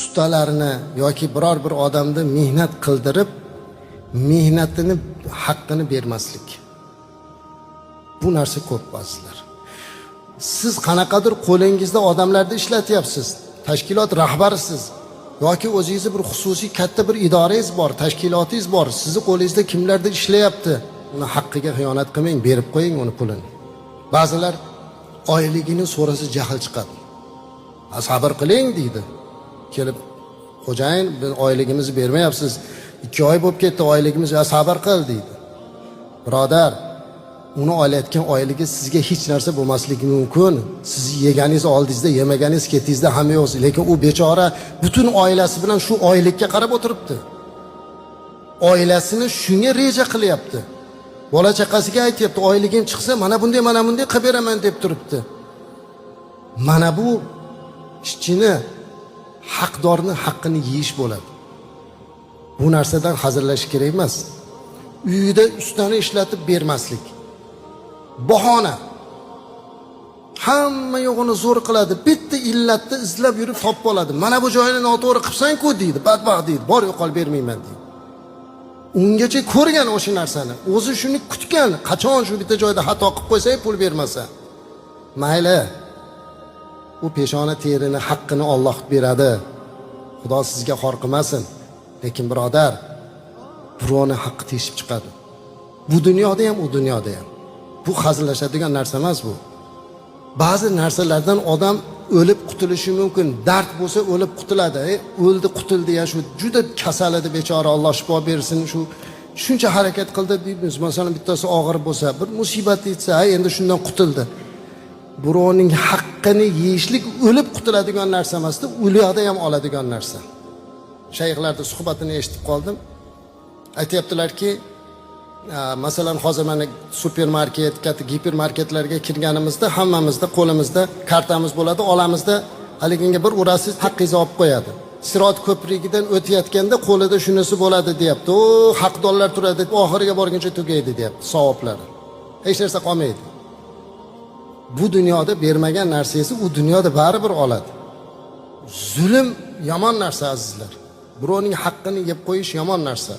Ustalarni yoki biror bir odamni mehnat qildirib, mehnatini haqqini bermaslik. Bu narsa ko'p, azizlar. Siz qanaqadir qo'lingizda odamlarni ishlatyapsiz, tashkilot rahbarisiz yoki o'zingizni bir xususiy katta bir idorangiz bor, tashkilotingiz bor, sizni qo'lingizda kimlardir ishlayapti, uni haqqiga xiyonat qilmang, berib qo'ying uni pulini. Ba'zilar oyligini so'rasa, jahl chiqadi. "Ha, sabr qiling", deydi. Kelib, "Xo'jayin, biz oyligimizni bermayapsiz, 2 oy bo'lib ketdi oyligimiz, ya sabr qil", deydi. Birodar, uni olayotgan oyligi sizga hech narsa bo'lmasligi mumkin. Sizni yeganingiz oldingizda, yemaganingiz ketingizda, hamma yo'q, lekin u bechora butun oilasi bilan shu oylikka qarab o'tiribdi, oilasini shunga reja qilyapti, bola chaqasiga aytyapti, oyligim chiqsa, mana bunday, mana bunday qilib beraman, deb turibdi. Mana bu ishchini, haqdorni haqqini yeyish bo'ladi. Bu narsadan hazillashish kerak emas. Uyida ustani ishlatib bermaslik, bahona, hamma yo'g'ini zo'r qiladi, bitta illatni izlab yurib topib oladi. "Mana bu joyini noto'g'ri qilibsan-ku", deydi, badbaxt deydi, "Bor, yo'qol, bermayman", deydi. Ungacha ko'rgan o'sha narsani, o'zi shuni kutgan, qachon shu bitta joyda xato qilib qo'ysak, pul bermasa mayli. U peshona terini haqqini Olloh beradi, Xudo sizga xor qilmasin, lekin, birodar, birovni haqqi teshib chiqadi, bu dunyoda ham, u dunyoda ham. Bu hazillashadigan narsa emas bu. Ba'zi narsalardan odam o'lib qutulishi mumkin, dard bo'lsa, o'lib qutuladi. O'ldi, qutuldi, ya shu juda kasal edi bechora, Alloh shifo bersin, shu shuncha harakat qildi, deymiz. Masalan, bittasi og'ir bo'lsa, bir musibat yetsa, "Ha, endi shundan qutuldi". Birovning haqqini yeyishlik o'lib qutuladigan narsa emasda, u yoqda ham oladigan narsa. Shayxlarni suhbatini eshitib qoldim, aytyaptilarki, masalan, hozir mana supermarket, katta gipermarketlarga kirganimizda hammamizda qo'limizda kartamiz bo'ladi, olamizda, haliginga bir urasiz, haqqingizni olib qo'yadi. Sirot ko'prigidan o'tayotganda qo'lida shunisi bo'ladi, deyapti, u haqdorlar turadi, oxiriga borguncha tugaydi, deyapti, savoblari, hech narsa qolmaydi. Bu dunyoda bermagan narsangizni u dunyoda baribir oladi. Zulm yomon narsa, azizlar, birovning haqqini yeb qo'yish yomon narsa.